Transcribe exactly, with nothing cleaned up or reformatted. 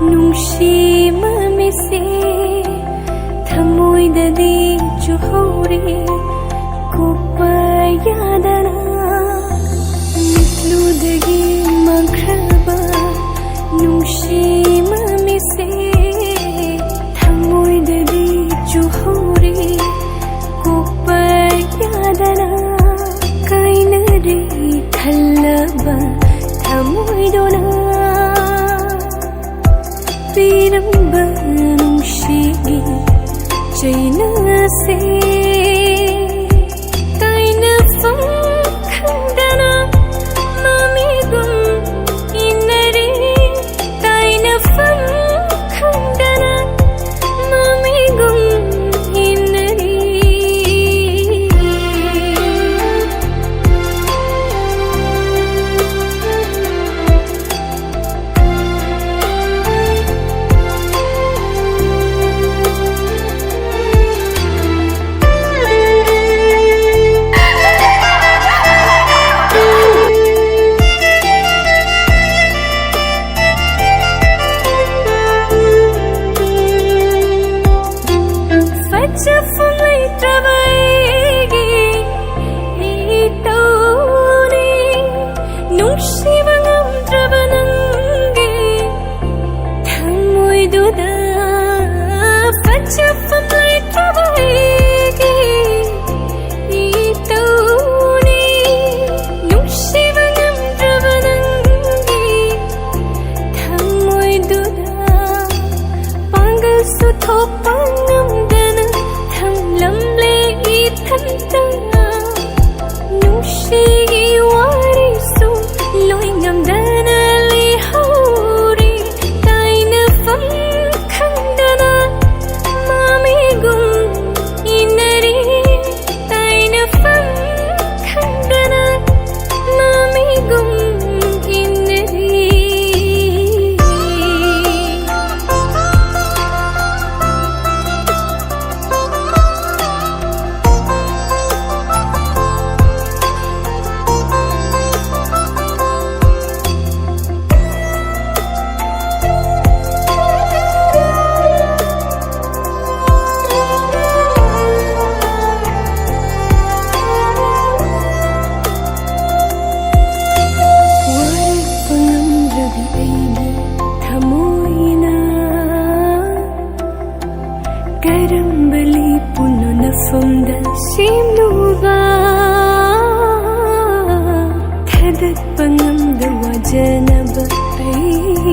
ꯅꯨꯡꯁꯤ ꯃꯃꯤꯁꯦ ꯊꯃꯣꯏꯗꯗꯤ ꯆꯨꯍꯧꯔꯤ, ꯀꯣꯛꯄ ꯌꯥꯗꯅ꯫ ꯃꯤꯠꯂꯨꯗꯒꯤ ꯃꯥꯡꯈ꯭ꯔꯕ ꯅꯨꯡꯁꯤ ꯃꯃꯤꯁꯦ ꯊꯃꯣꯏꯗꯗꯤ ꯆꯨꯍꯧꯔꯤ, ꯀꯣꯛꯄ ꯌꯥꯗꯅ꯫ ꯀꯥꯏꯅꯔꯦ ꯈꯜꯂꯕ ꯊꯃꯣꯏꯗꯨꯅ ꯄꯤꯔꯝꯕ ꯅꯨꯡꯁꯤꯒꯤ ꯆꯩꯅꯁꯦ꯫ ꯇꯥꯏꯅꯐꯝ ꯈꯪꯗꯅ ꯃꯃꯤꯒꯨꯝ ꯏꯟꯅꯔꯤ, ꯇꯥꯏꯅꯐꯝ ꯈꯪꯗꯅ ꯃꯃꯤꯒꯨꯝ ꯏꯟꯅꯔꯤ꯫ ꯐꯖꯐꯝ ꯂꯩꯇ꯭ꯔꯕ ꯑꯩꯒꯤ ꯏꯇꯧꯅꯤ, ꯅꯨꯡꯁꯤꯕ ꯉꯝꯗ꯭ꯔꯕ ꯅꯪꯒꯤ ꯊꯃꯣꯏꯗꯨꯗ꯫ ꯐꯖꯐꯝ ꯂꯩꯇ꯭ꯔꯕ ꯑꯩꯒꯤ ꯏꯇꯧꯅꯤ, ꯅꯨꯡꯁꯤꯕ ꯉꯝꯗ꯭ꯔꯕ ꯅꯪꯒꯤ ꯊꯃꯣꯏꯗꯨꯗ꯫ ꯄꯥꯡꯒꯜꯁꯨ ꯊꯣꯛꯄ ꯉꯝꯗꯅ ꯊꯝꯂꯝꯂꯦ ꯏꯊꯟꯇ꯫ ꯅꯨꯡꯁꯤꯒꯤ ꯋꯥꯔꯤꯁꯨ ꯂꯣꯏ ꯉꯝꯗꯅ ꯂꯩꯍꯧꯔꯤ꯫ ꯇꯥꯏꯅꯐꯝ ꯈꯪꯗꯅ ꯃꯃꯤꯒꯨꯝ ꯏꯟꯅꯔꯤ, ꯇꯥꯏꯅꯐꯝ ꯈꯪꯗꯅ ꯃꯃꯤꯒꯨꯝ ꯏꯟꯅꯔꯤ꯫ ꯀꯔꯝꯕ ꯂꯤꯞꯄꯨꯅꯣ ꯅꯐꯝꯗ ꯁꯦꯝꯂꯨꯕ? ꯊꯥꯗꯠꯄ ꯉꯝꯗ ꯋꯥꯖꯅꯕ ꯑꯩ